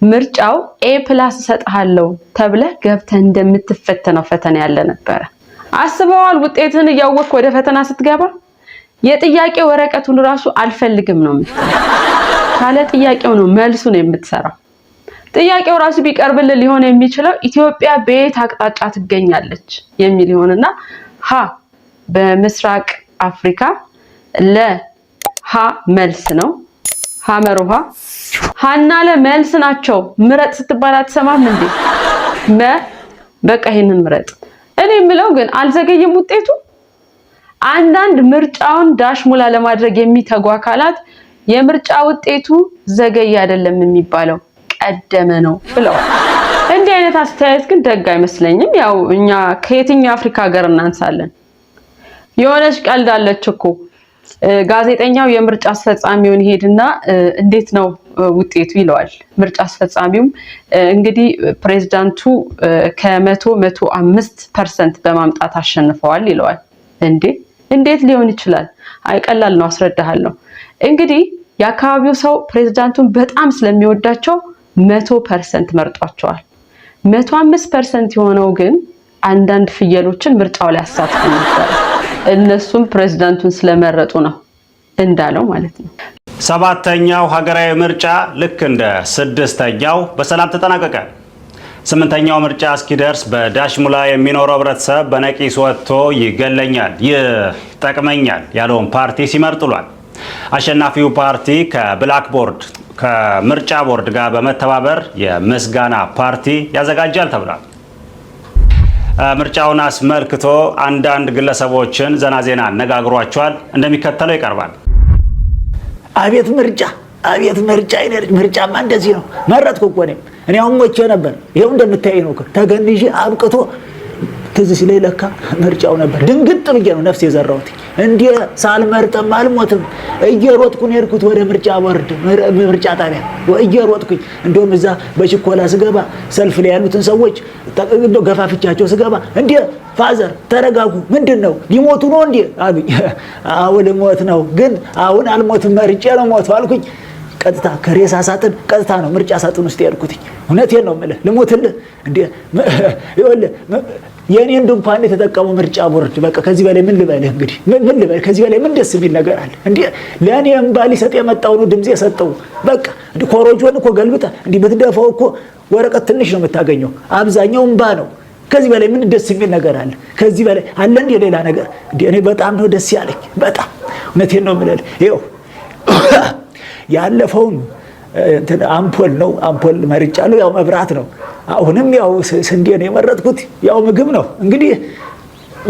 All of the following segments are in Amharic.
ምርጫው A plus እሰጥሃለሁ ተብለህ ገብተህ እንደምትፈተነው ፈተና ያለ ነበረ። አስበዋል? ውጤትህን እያወቅክ ወደ ፈተና ስትገባ የጥያቄ ወረቀቱን ራሱ አልፈልግም ነው የምትለው። ካለ ጥያቄው ነው መልሱን የምትሰራው። ጥያቄው ራሱ ቢቀርብልን ሊሆን የሚችለው ኢትዮጵያ በየት አቅጣጫ ትገኛለች የሚል ይሆንና ሀ በምስራቅ አፍሪካ፣ ለ ሀ መልስ ነው፣ ሀመር ውሃ፣ ሀና ለ መልስ ናቸው። ምረጥ ስትባል አትሰማም እንዴ? መ በቃ ይሄንን ምረጥ። እኔ የምለው ግን አልዘገየም ውጤቱ። አንዳንድ ምርጫውን dash ሙላ ለማድረግ የሚተጉ አካላት የምርጫ ውጤቱ ዘገየ አይደለም የሚባለው፣ ቀደመ ነው ብለዋል። እንዲህ አይነት አስተያየት ግን ደግ አይመስለኝም። ያው እኛ ከየትኛው አፍሪካ ሀገር እናንሳለን? የሆነች ቀልድ አለች እኮ። ጋዜጠኛው የምርጫ አስፈጻሚውን ይሄድና እንዴት ነው ውጤቱ ይለዋል። ምርጫ አስፈጻሚውም እንግዲህ ፕሬዝዳንቱ ከ100 105% በማምጣት አሸንፈዋል ይለዋል። እንዴ፣ እንዴት ሊሆን ይችላል? አይ ቀላል ነው፣ አስረዳሃለሁ። እንግዲህ የአካባቢው ሰው ፕሬዝዳንቱን በጣም ስለሚወዳቸው 100% መርጧቸዋል። 105% የሆነው ግን አንዳንድ ፍየሎችን ምርጫው ላይ አሳትፎ ነበር። እነሱም ፕሬዝዳንቱን ስለመረጡ ነው እንዳለው ማለት ነው። ሰባተኛው ሀገራዊ ምርጫ ልክ እንደ ስድስተኛው በሰላም ተጠናቀቀ። ስምንተኛው ምርጫ እስኪደርስ በ dash ሙላ የሚኖረው ህብረተሰብ በነቂስ ወጥቶ ይገለኛል፣ ይጠቅመኛል ያለውን ፓርቲ ሲመርጥ ውሏል። አሸናፊው ፓርቲ ከ blackboard ከምርጫ ቦርድ ጋር በመተባበር የምስጋና ፓርቲ ያዘጋጃል ተብሏል። ምርጫውን አስመልክቶ አንዳንድ ግለሰቦችን ዘና ዜና አነጋግሯቸዋል። እንደሚከተለው ይቀርባል። አቤት ምርጫ፣ አቤት ምርጫ! ምርጫማ እንደዚህ ነው። መረጥኩ እኮ እኔም። እኔ አሁን ሞቼ ነበር። ይኸው እንደምታይ ነው። ተገንዤ አብቅቶ ትዝ ሲለኝ ለካ ምርጫው ነበር። ድንግጥ ብዬ ነው ነፍስ የዘራሁት። እንዲህ ሳልመርጥም አልሞትም። እየሮጥኩ ነው የሄድኩት ወደ ምርጫ ቦርድ፣ ምርጫ ጣቢያ እየሮጥኩኝ። እንደውም እዛ በችኮላ ስገባ ሰልፍ ላይ ያሉትን ሰዎች እንደው ገፋፍቻቸው ስገባ፣ እንዴ father ተረጋጉ፣ ምንድን ነው፣ ሊሞቱ ነው እንዴ አሉኝ። አዎ ልሞት ነው፣ ግን አሁን አልሞትም፣ መርጬ ነው ሞት አልኩኝ። ቀጥታ ከሬሳ ሳጥን ቀጥታ ነው ምርጫ ሳጥን ውስጥ የሄድኩትኝ። እውነቴን ነው የምልህ፣ ልሞትልህ እንዴ። ይኸውልህ የእኔን ድንኳን የተጠቀሙ ምርጫ ቦርድ። በቃ ከዚህ በላይ ምን ልበልህ? እንግዲህ ምን ልበልህ? ከዚህ በላይ ምን ደስ የሚል ነገር አለ? እንዴ ለእኔ እምባ ሊሰጥ የመጣው ነው ድምፅ የሰጠው። በቃ እንዲህ ኮሮጆን እኮ ገልብጠህ እንዲህ ብትደፋው እኮ ወረቀት ትንሽ ነው የምታገኘው፣ አብዛኛው እምባ ነው። ከዚህ በላይ ምን ደስ የሚል ነገር አለ? ከዚህ በላይ አለ እንዴ ሌላ ነገር? እንዴ እኔ በጣም ነው ደስ ያለኝ። በጣም እውነቴን ነው የምልህ። ይኸው ያለፈውን አምፖል ነው፣ አምፖል መርጫለሁ። ያው መብራት ነው። አሁንም ያው ስንዴ ነው የመረጥኩት። ያው ምግብ ነው፣ እንግዲህ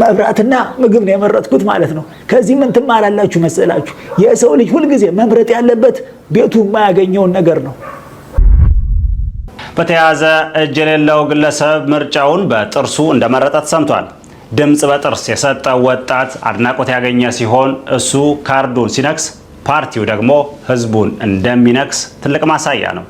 መብራትና ምግብ ነው የመረጥኩት ማለት ነው። ከዚህ ምን ትማራላችሁ መሰላችሁ? የሰው ልጅ ሁልጊዜ መምረጥ ያለበት ቤቱ የማያገኘውን ነገር ነው። በተያያዘ እጅ የሌለው ግለሰብ ምርጫውን በጥርሱ እንደመረጠ ተሰምቷል። ድምፅ በጥርስ የሰጠው ወጣት አድናቆት ያገኘ ሲሆን እሱ ካርዱን ሲነክስ ፓርቲው ደግሞ ህዝቡን እንደሚነክስ ትልቅ ማሳያ ነው።